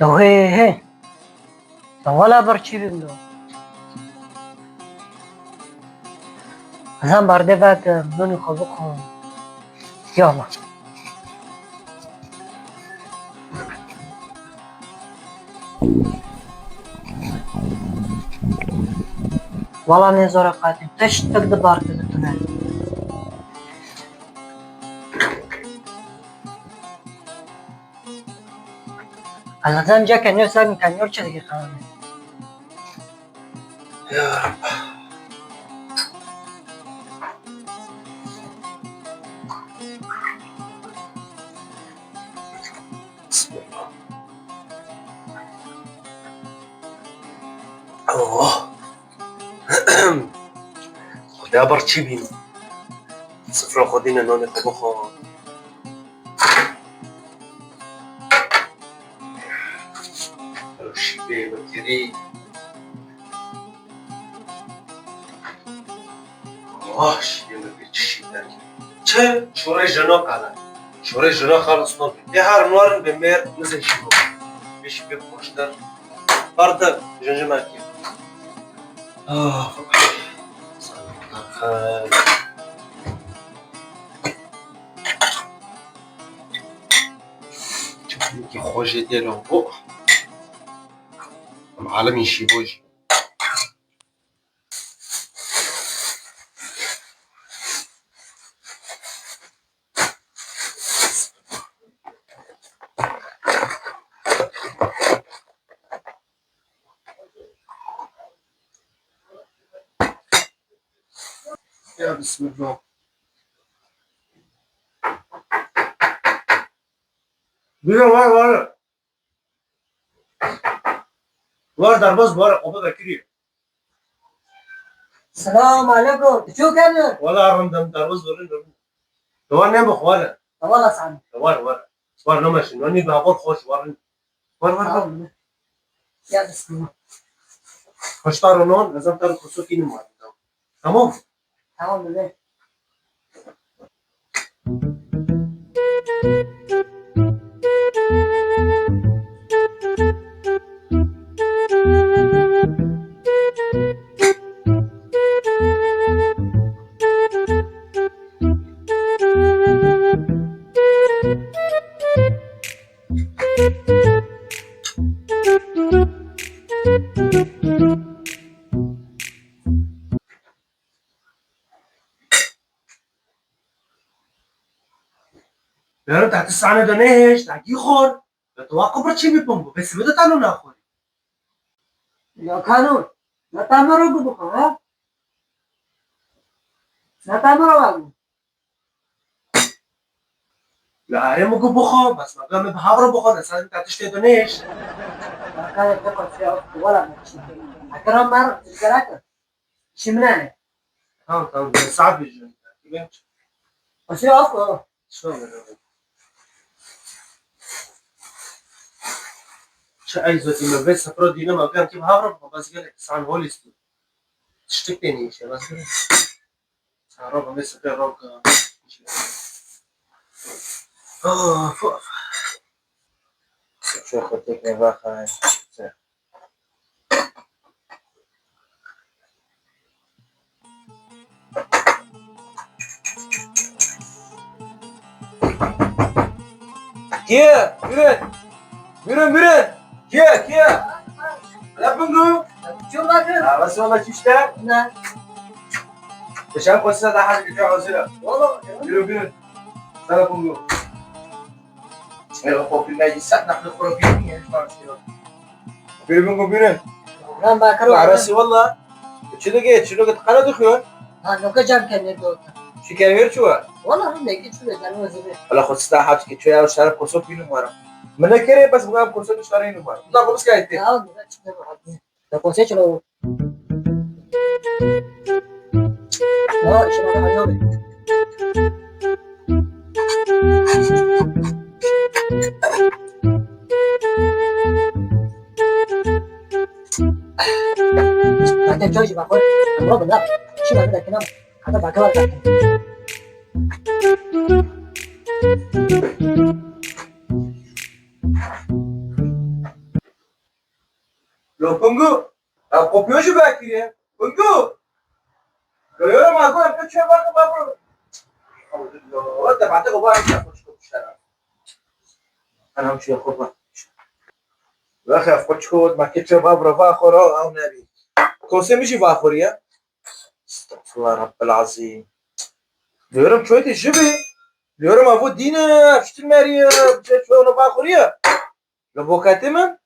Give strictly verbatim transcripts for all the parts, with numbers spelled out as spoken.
Do hê hê. Do wela birçî bim do. Ez hem berdê vekim, nûnî xwe bixwim. Yala. Wela nêzora qatî, tiştek di bar de tune. Allah'tan ceke ne sen kanyor çizgi kanı. Ya Rab. Bismillah. Allah. Xuda birçî bîn. Sifra xwe dîne nonê xwe bixwe. Ew şîvê min kirî. Ah, şîvê min pê çi şîv derkir. Çi? Şorê jina qala. Şorê jina xalis nabî. Dê her nwarin bi mêr nizin şîvo. Bê şîvê xweştir. Barda, jinci merkê. Ah, çimkî xwe jê tê lan bo. Em alimî şîbo jî. Ya Bismillah. Bira var var. Var derbaz var, kapı da kiriyor. Selam aleyküm. Tu ço kerdin? Wala rindem derbaz var, rindem. Dewa ne bu xwale? Wala sen. Var var. Var ne meşin. Nani da var hoş var. Var var var. Tamam. Ya Bismillah. Hoştar non, ezan tar kusur kinim var. Tamam. Tamam bebe. Yaro, te tu sahne de nehêşt, te kî xor? Te tu wa qubir çî bî pumbo, bê sibê de te nû naxorî. Ya kanûn, ne te min ro bibixwe, ha? Ne te min ro vebû. La erê min got bixwe, bes me bê min bi hev re bixwe, ne sen te tiştê de nehêşt. Ya kanê te qasî ya, wala me tiştê. Ekran mer, tiştê. Çi min e? Tamam, tamam, ben saat vereceğim. Asya yok mu? Şöyle, evet. Çi ey zotî me vê sifra dîne me vê kim havra bas gele san hol istiyor. Tiştik beni işte bas gele. Sen roba vê sifra roka. Of, of. Sifra xwe tek me bakay. Kiye? Buyurun. Buyurun, buyurun. Kiye, kiye? Ala Bungu. Çolakı. Ha, nasıl ola işte? Ne? Yaşam konusunda daha bir hazır. Valla. Buyurun, buyurun. Sana Bungu. Buyurun, buyurun. Lan bakar. Arası valla. Çilo ge, çilo ge tıkara dıkıyor. Ha, noka cam kendine doğru. Şu kerver çuva. Valla ne ki çuva canım özüne. Valla xwe sita hat ki çoya şarap koso pînim wara. Min nekere bes bu kursa diştarînim wara. Bunlar xwe biskayete. Ya, bu da çıkıyor abi. Te konsey çilo. Ya, şuna da hadi abi. Zaten çoy bak. Ama bu da. Şuna bir dakika. Hatta bakı var zaten. Lo Pungu, ev kopya jî vekiriye. Pungu! Lo yora ma go, em çe bak, bak. Wala te bate ko bar, ya koç ko şera. Ana şu ya ko bak. Wexê ev xwe çiko ma ke çe va bira va xwe ra ew nebî. Kosê min jî va xwe ya. Estexfirullah Rabbil Azîm. Diyorum çoy te ji bî. Diyorum ev dîn e, ev ştir merî e, çe çe ona va xwe ya. Li boketê min.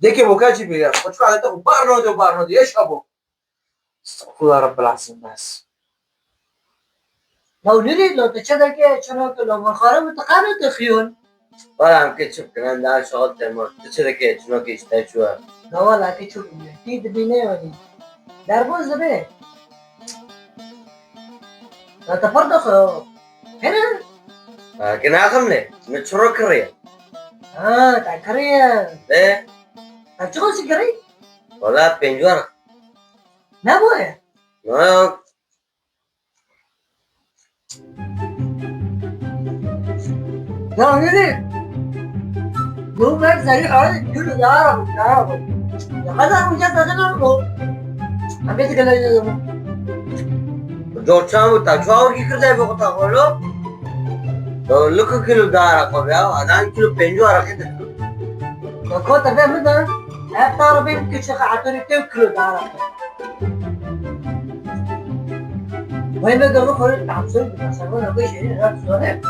Deke boket jî bî ya. Xwe çiko adeta xwe bar node û bar node. Yeş abo. Estexfirullah Rabbil Azîm bes. Law nirî, law te çi dike, çi nake, law min xare min tu qane tu xiyon. Wala em ke çi bikin, em daha şaxal tema. Tu çi dike, çi nake, işte çi var. Na wala ke çi bikin, tî dibîne yanî. Derbaz dibe. Na te pir dixwe. Hene? Ha, ke naxim ne. Ne çi ro kiriye? Ha, te kiriye. De? Te çi xwe kiriye? Wala pêncwar. Ne bu ya? Na, Ya ne? Yo ben seni ay gül ya ya. Ya kadar uca kadar bu. Abi de gelen. Coçan bu ta çoğu ki kırda bu kota kolo. Lukı kilo daha rakı ya. Adam kilo pencu arakı. Kota ben mi de? Hep tarafın küçük hatırı kilo daha rakı. Vay be, dolu koyun, tamsın, tasarruf, ne bu şey, ne bu şey.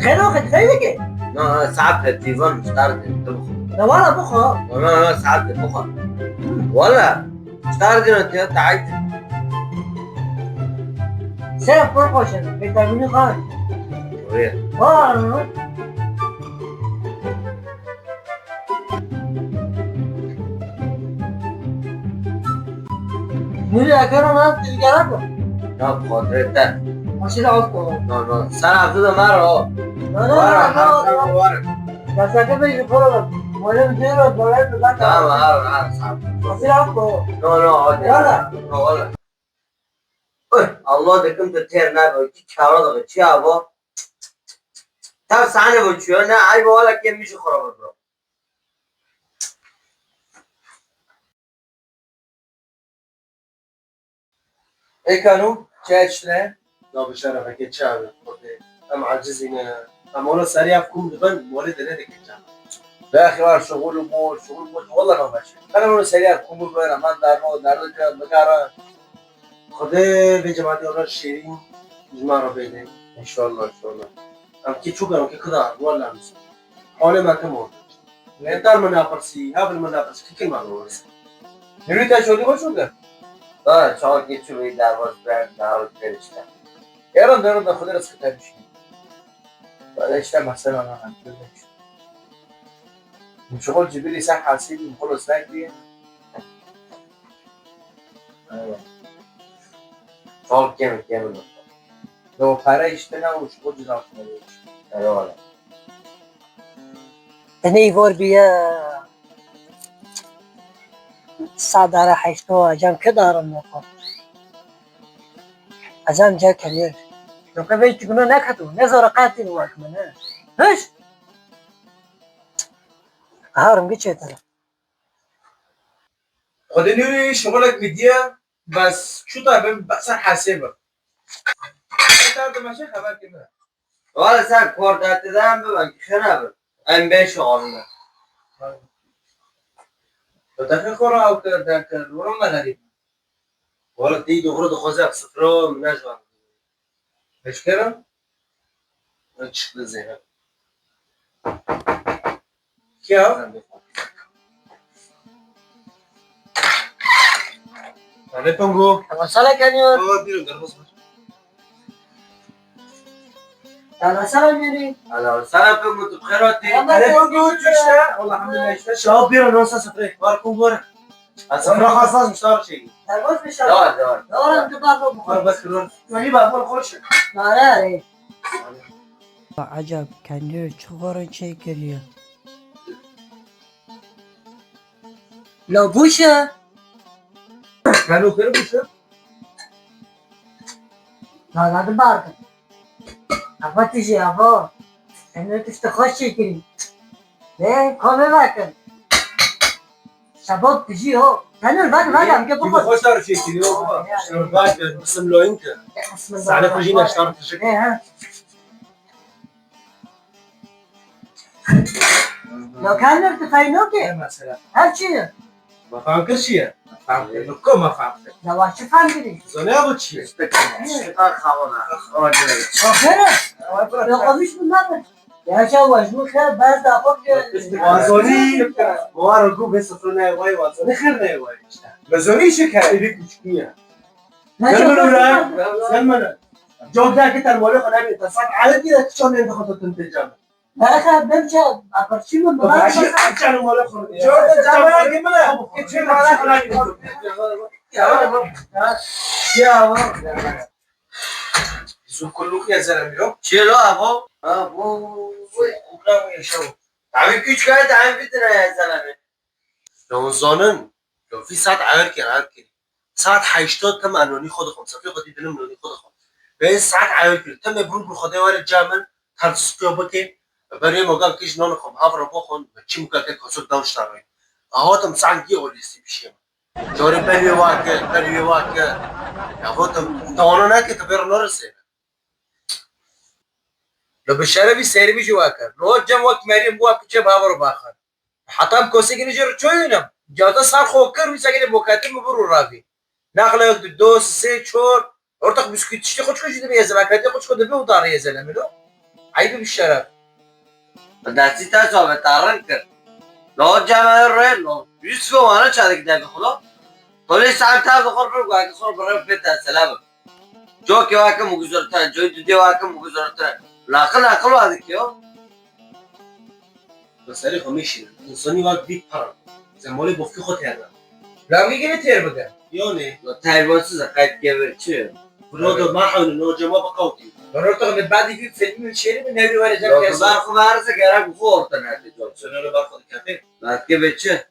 Xêr o, xêr, xêr dike? No, no, saet de, tîvan, star de, tu bixwe. Ne wala bixwe. No, no, no, saet de, bixwe. Wala, star de, no, te, te, Sen pir xweş e, vîtamînî xan. Wê. Ha. Nuri, ekran lan tezgara ko. Ya, xatirê te. Aşırı alt ko. No, no. Sen hafta da mer o. No, no, var, no, her no, zaman no. Var. Ya sen de bir para var. Böyle bir şey var, böyle bir bak. Tamam, abi, abi, sağ ol. Aşırı alt ko. No, no, hadi. Valla. No, valla. Ih, Allah dikim tu têr nebe, çi çara dibe, çi ava. Tev sahne bo çiyo, ne, ay bo wala kê min jî xirab biro. Ê Kanu, çi eşne? Na bi şerefekê çi ave, Xwedê. Em acizî ne. Em wala serî ev kum dibin, morê dine dikin can. Bexî var şuxul û mor, şuxul mor, wala nameşe. Her wala serî ev kum dibin, hemen darno, derdike, bigara. Xwedê vê cemaetê wala şêrîn ji me re bêne. Înşallah, înşallah. Em kî çûk em kî kida, wala em. Halê me tim o. Lê dar min napirsî, hev li min napirsî, kî kir me napirsî. Nurî te şodî xwe şû kir? Ha, çawa kî çû wî derbas ber, derbas ber işte. Êran derin de Xwedê rizqî te bişî. Wala işte mesela lan, em kir de işte. Min şixul cibirî ser hesîbî, min xwe rizq nekiriye. Evet. Çawa kêm kêm. Yo, pere işte ne, û şixul cida kiriye. Eyvallah. Tenê îvar bîye sedara heşto, ecem ke darim nexwe. Ecem ce kenir. Yoke vê çi guna nekheto, ne zora qetî wek min, he. Hiş! Harim gi çêtir. Xwedê nûrî şixulek min diye, bes çû ta bin, bes ser hesê bin. Ê, ta dimeşe xeber kir min. Wala ser kor de ti de em bibin, xira bin. Em bê şixulin. Bi te xwe ra ew kir, der kir, wira me xerîb. Wala tî dixwir dixwaze ev sifra min ne ji wan. Eşkere? Ev çıktı Zeynep. Kya? Aleyküm go. Ama sana kanıyor. Baba bir derbaz var. Sana sana yürü. Ala sana pemut xeratî. Aleyküm go, işte. Elhamdülillah işte. Şahap bir anonsa sıfır. Var kum var. Sifra xastas muştar şey. Derbas bir şey. Devam, devam. Devam, devam. Var bak kırın. Yoni bak, var hoş. Nare, are. Eceb, kendini çukurun çekiliyor. La buşe. Ben o kere buşe. La la de barkın. Apa tijî, apa. Kendini tişte hoş çekilin. Ne? Kome bakın. Şebab dijî ho. Tenir ver ver em ke Kim bixwe. Xweş dar çekiliyor baba. Şunu bak, bismillahın ki. Sahne kujina ştar teşekkür. He he. Ya kendir tu feyno ki. Mesela. Her çi ye. Ma fam kir çi ye? Ma fam kir. Ko ma fam kir. Ya wa çi fam kiri. Zane bu çi ye? Aferin. Ya olmuş mu ne? Ya şey olmuş mu? Khe ben de akor ki. Wazoni. Wara gu be sofra ne vay wazoni. Xir ne vay işte. Bezoni şeker. Evi küçük niye? Ne Sen çok bunu olmuş bırak. mu? Sen bunu. Çok daha ki termoli kadar bir tasat. Alet diye çok ne daha tutun tecam. Belki ben şey, apartçı mı? Bak şu açanı mola konu. Jordan camaya girme lan. Geçin bana. Ya ya. Su kulluk ya zerem yok. Çelo abo. Ha bu. Ukra yaşa. Abi üç kere daha bir lira ya sana be. Lewin zanin, lewfî saet ewir kir, ewir kir. Saet heşta tim em nonî xwe dixwin, sefê xwe dî dinim nonî xwe dixwin. Bê saet ewir kir, tim ê birûn birûn xwe dê were cem min, ters sukuya bike. Berê me gel kij nonê xwe bi hev re bixwin, me çî mukake kosok dewşta re. Hatim saet gî olî sî bişiyem. Carê berê wa kir, berê wa kir. Ya gotim, tawana neke, te bêr nore sêre. Lo bi şerefî serî jî wa kir. Lo cem wek merîm wa piçe baver baxin. Heta em kosekî jî re çoyûnim. Cata sar xwe kir wî sekî bokatin mi bir û ravî. Naxle yok du dos sê çor. Ortak bisküvî tiştê xwe çiko jî dibe yezela. Katê xwe çiko dibe û darê yezela milo. Eybi bi şeref. Bi destî te çav e, te rin kir. Lo cem e rê lo. Yusuf wana çadik de bi xwe lo. Tolê saet te bi xwe bir guak xwe bir pê te selam. Cokê wa kim guzortire, coy dudê wa kim guzortire. Laqil aqil wa dike yo. Bi serê xwe mêşîne. Însanî wa dît paran. Sen molê bofkî xwe têr be. Lavî gene têr bike. Yanê. Lo terbiyesiz e, qayt gevir çi? Bro do ma hewne no cema bi qewtî. Ben ortak ne badî bir filmi şeri mi nevri var Lo ecem kesa. bar xwe verse gerek bu xwe orta nete cok. Sen öyle bak hadi kafe. Latke be çi?